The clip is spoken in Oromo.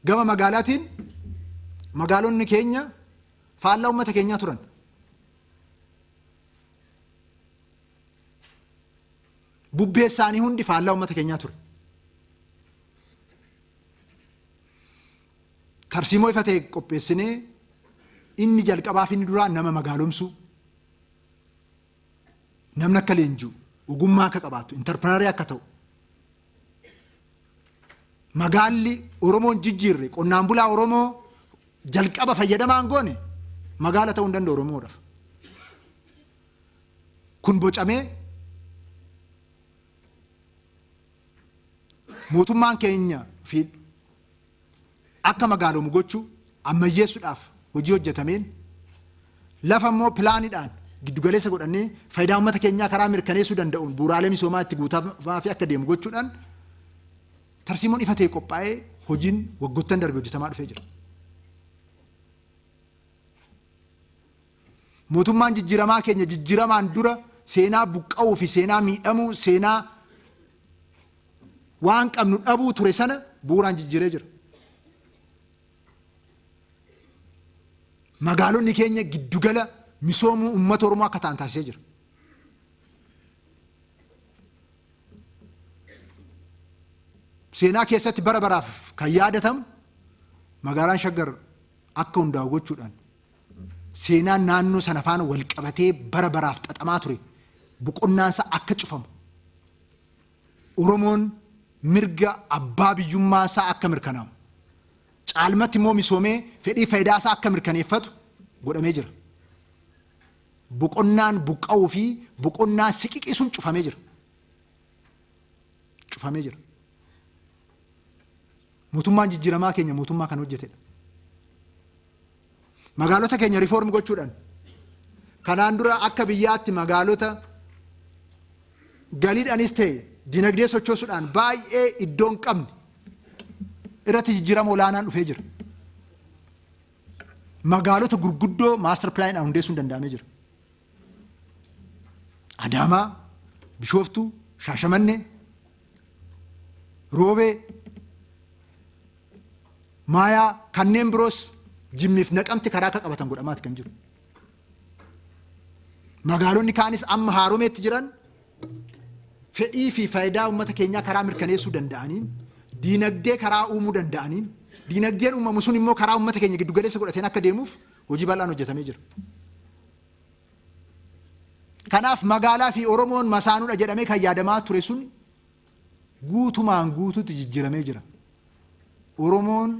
Gama magaalaatiin magaalonni keenya faallaa uummata keenyaa turan. Bubbee isaanii hundi faallaa uummata keenyaa ture. Tarsiimoo ifa ta'e qopheessinee inni jalqabaa fi inni duraa nama magaalomsuu, namni akka leenji'u, ogummaa akka qabaatu, intarpirinarii akka ta'u, magaalli Oromoon jijjiirre qonnaan bulaa Oromoo jalqaba fayyadamaan goone magaala ta'uu hin danda'u Oromoodhaaf. Kun bocamee mootummaan keenya fi akka magaalomu gochuu ammayyeessuudhaaf hojii hojjetameen lafa immoo pilaaniidhaan giddugaleessa godhannee faayidaa uummata keenyaa karaa mirkaneessuu danda'uun bu'uuraalee misoomaa itti guutamaa fi akka deemu gochuudhaan tarsiimoon ifa ta'e qophaa'ee hojiin waggoottan darbe hojjetamaa dhufee jira. Mootummaan jijjiiramaa keenya jijjiiramaan dura seenaa buqqa'uu fi seenaa miidhamuu, seenaa waan qabnu dhabuu ture sana bu'uuraan jijjiiree jira. Magaalonni keenya giddugala misoomuu uummata Oromoo akka ta'an taasisee jira. Seenaa keessatti bara baraaf kan yaadatamu magaalaan Shaggar akka hundaa'u gochuudhaan seenaan naannoo sana faana wal qabatee bara baraaf xaxamaa ture boqonnaansa akka cufamu Oromoon mirga abbaa biyyummaa isaa akka mirkanaa'u caalmatti immoo misoomee fedhii faayidaa isaa akka mirkaneeffatu godhamee jira. Boqonnaan buqqa'uu fi boqonnaan siqiqisuun cufamee jira. Cufamee jira. Mootummaan jijjiiramaa keenya mootummaa kan hojjetedha. Magaalota keenya riifoormi gochuudhaan kanaan dura akka biyyaatti magaalota galiidhaanis ta'e dinagdee sochoosuudhaan baay'ee iddoo hin qabne irratti jijjiirama olaanaan dhufee jira. Magaalota gurguddoo maastar pilaaniidhaan hundeessuun danda'amee jira. Adaamaa, Bishooftuu, Shaashamannee, Roobee, Maayaa kanneen biroos Jimmiif Naqamti karaa akka qabatan godhamaati kan jiru. Magaalonni kaanis amma haaromeetti jiran fedhii fi faayidaa uummata keenyaa karaa mirkaneessuu danda'aniin, diinagdee karaa uumuu danda'aniin, diinagdeen uumamu sun immoo karaa uummata keenya giddugaleessa godhateen akka deemuuf hojii bal'aan hojjetamee jira. Kanaaf magaalaa fi Oromoon masaanuudha jedhamee kan yaadamaa ture sun guutumaan guutuutti jijjiiramee jira. Oromoon